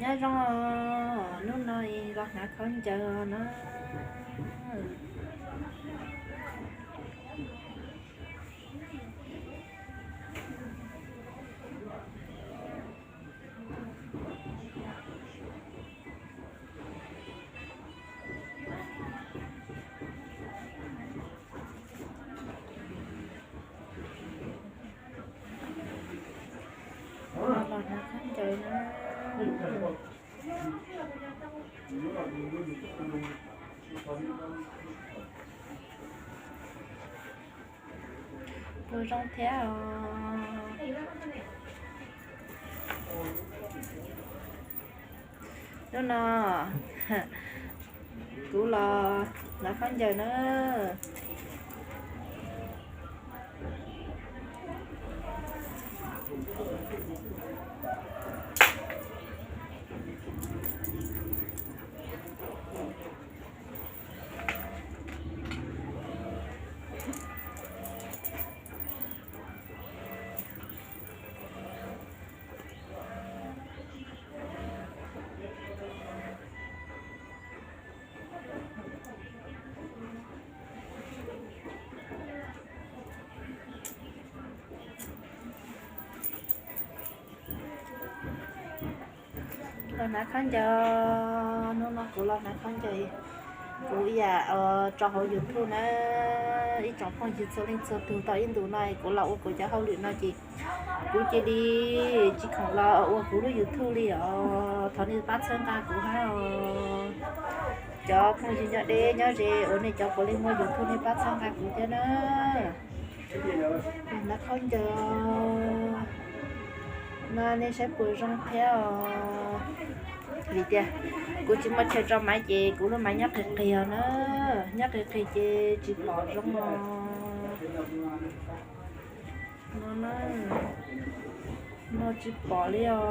Nyob zoo, hnub no los hnav khaub ncaws na. Los hnav khaub ncaws na. Puas zoo thiab os? Hnub no kuv los hnav khaub ncaws na. Los hnav khaub ncaws, hnub no kuv los hnav khaub ncaws, kuv ib yam tso hauv YouTube na. Ib tsoom phooj ywg txhua leej txhua tus, tau ib ntus no kuv los ua kuv cov hauj lwm no ces kuv cia li tsis khoom los ua kuv lub YouTube li os. Thov nej pab txhawb nqa kuv hab os. Cov phooj ywg nyob deb nyob ze uas nej cov puav leej muaj YouTube nej pab txhawb nqa kuv thiab na. Hnav khaub ncaws no nej saib puas zoo thiab os. Vim tias kuv tsis muaj chaw tso maiv ces kuv lub maiv nyob qis qis os na. Nyob qis qis ces tsis pom zoo os. No na, no tsis pom li os.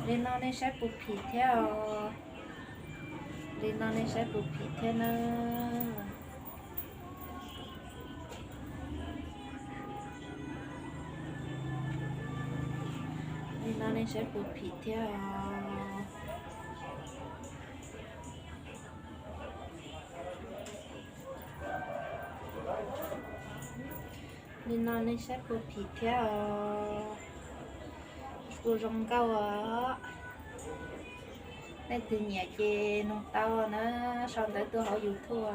Li no nej saib puas phim thiab os. Li no nej saib puas phim thiab na. Li no nej saib puas phim thiab os. Li no nej saib puas phim thiab os. Kuj zoo nkauj os. Leej twg nyiam ces nug tau na, sau ntawv tuaj hauv YouTube os.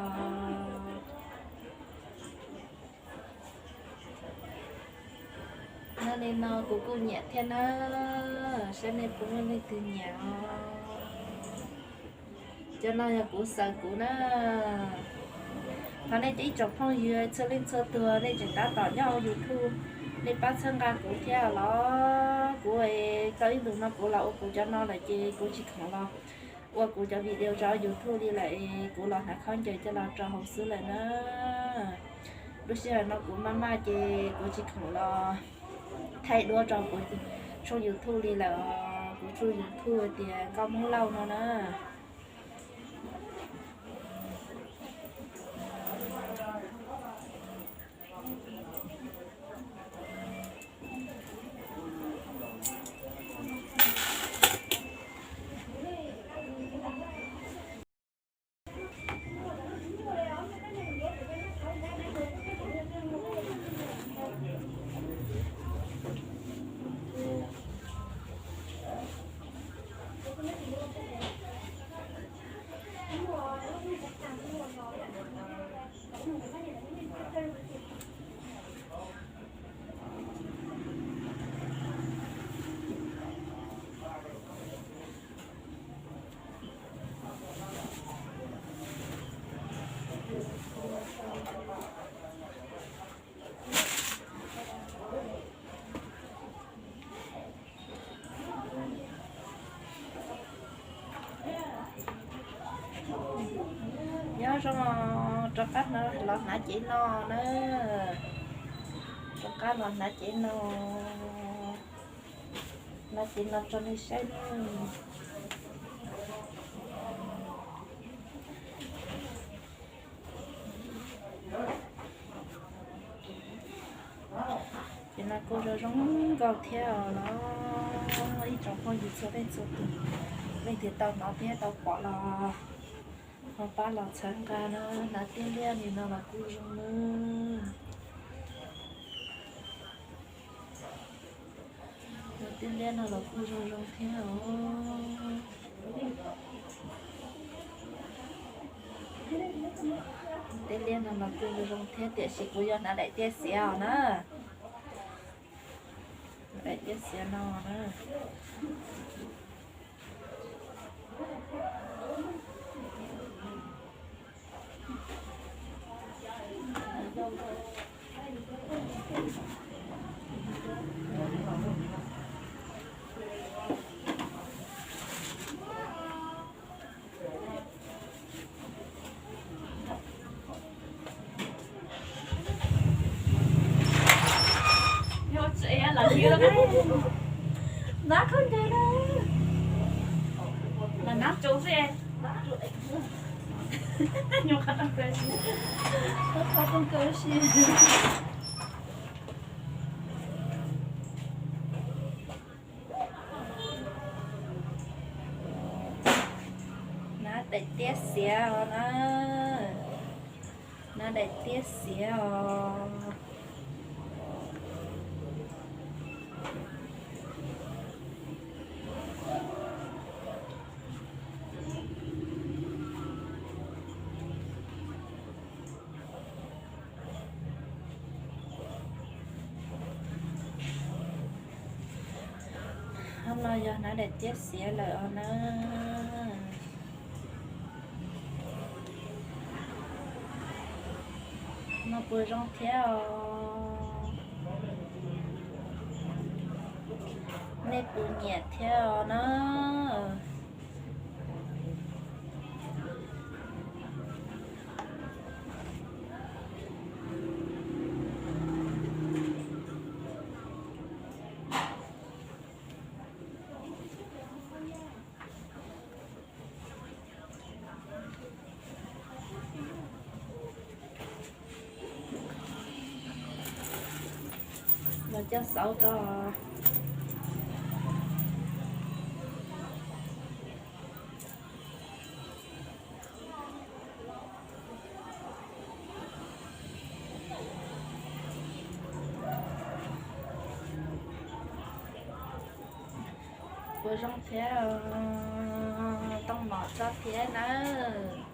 No li no kuv kuj nyiam thiab na, saib nej puas muaj leej twg nyiam os. Cov no yog kuv xaws kuv na. Thov nej cov ib tsoom phooj ywg txhua leej txhua tug nej tseem tab tom nyob hauv YouTube, nej pab txhawb nqa kuv thiab los kuv tau ib ntus no kuv los ua kuv cov no lawm ces kuv tsis khoom los ua kuv cov video rau YouTube li lawm, kuv los hnav khaub ncaws coj los rau hauv xwb lawm na. Lub sij hawm no kuv maj maj ces kuv tsis khoom los thaij duab rau kuv tshooj YouTube li lawm, kuv tshooj YouTube tias Nkauj Hmoob Lauj no na. Zoo, rov qab los hnav cev no na. Rov qab los hnav cev no. Hnav cev no tso nej saib na. Ces no kuj zoo zoo nkauj thiab os los ib tsoom phooj ywg txhua leej txhua tus, leej twg tau hnov thiab tau pom los ho pab los txhawb nqa na. Hnav tiab liab li no los kuj zoo na. Hnav tiab liab no los kuj zoo zoo thiab os. Tiab liab no los kuj zoo zoo thiab tiam sis kuv yuav hnav daim tiab xiav os na. Daim tiab xiav no na. Nab khaub ncaws na, los nab tsu xwb. Nyuam qhuav rooj kaw si. Hnav daim tiab xiav os na. Hnav daim tiab xiav os. Hov no yog hnav daim tiab xiav lawm os na. No puas zoo thiab os? Nej puas nyiam thiab os na? Los coj xauv tso. Puas zoo thiab, tooj mom tso thiab nawb.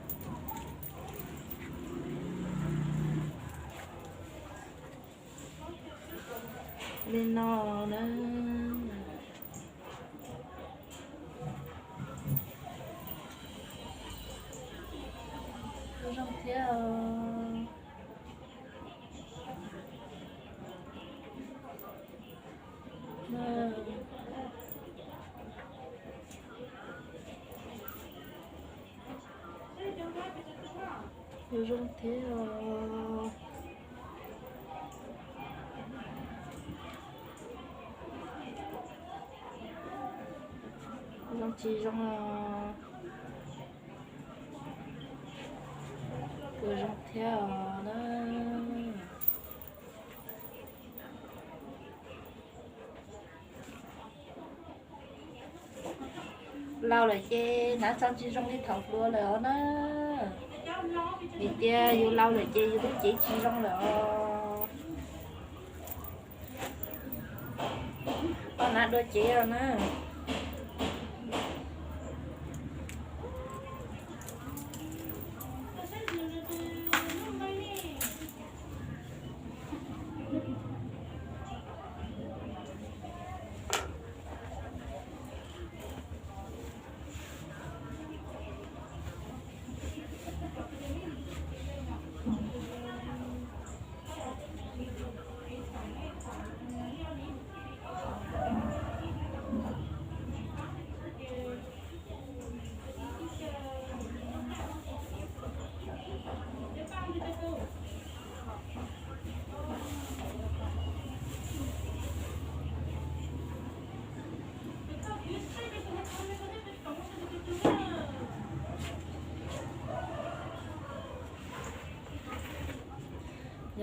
Li no na. Zoo thiab. Zoo thiab os. Zoo tsis zoo os? Puas zoo thiab os na? Laus lawm ces hnav tso tsis zoo li thaum hluas lawm os na. Vim tias yus laus lawm ces yus lub cev tsis zoo lawm os. Koj hnav dua cev os na.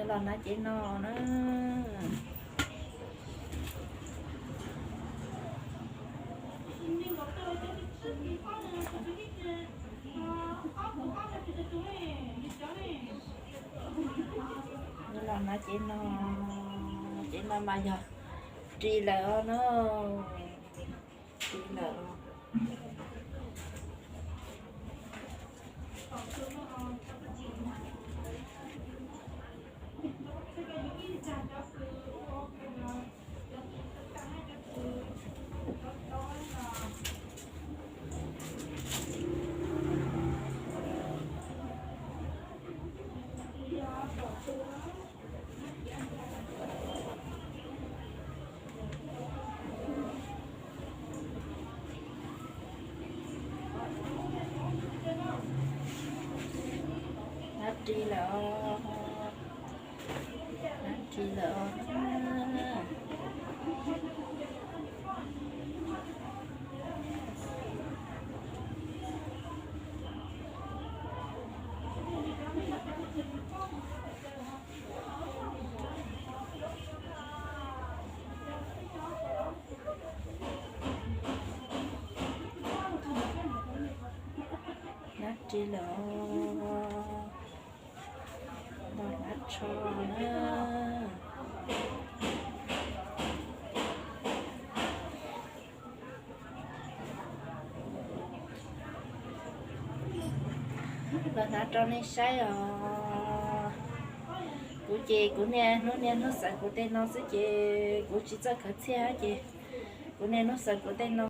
Los hnav cev no na. Los hnav cev no, cev no mas yog ris lawm os na. Ris lawm. Hnav ris lawm os. Hnav ris lawm os. Hnav ris lawm os. Los hnav tsho na. Los hnav rau nej saib os. Kuv ces kuv niaj hnub niaj hnub xaws kuv tej no xwb ces kuv tsis txawj khaws txhiaj ces kuv niaj hnub xaws kuv tej no.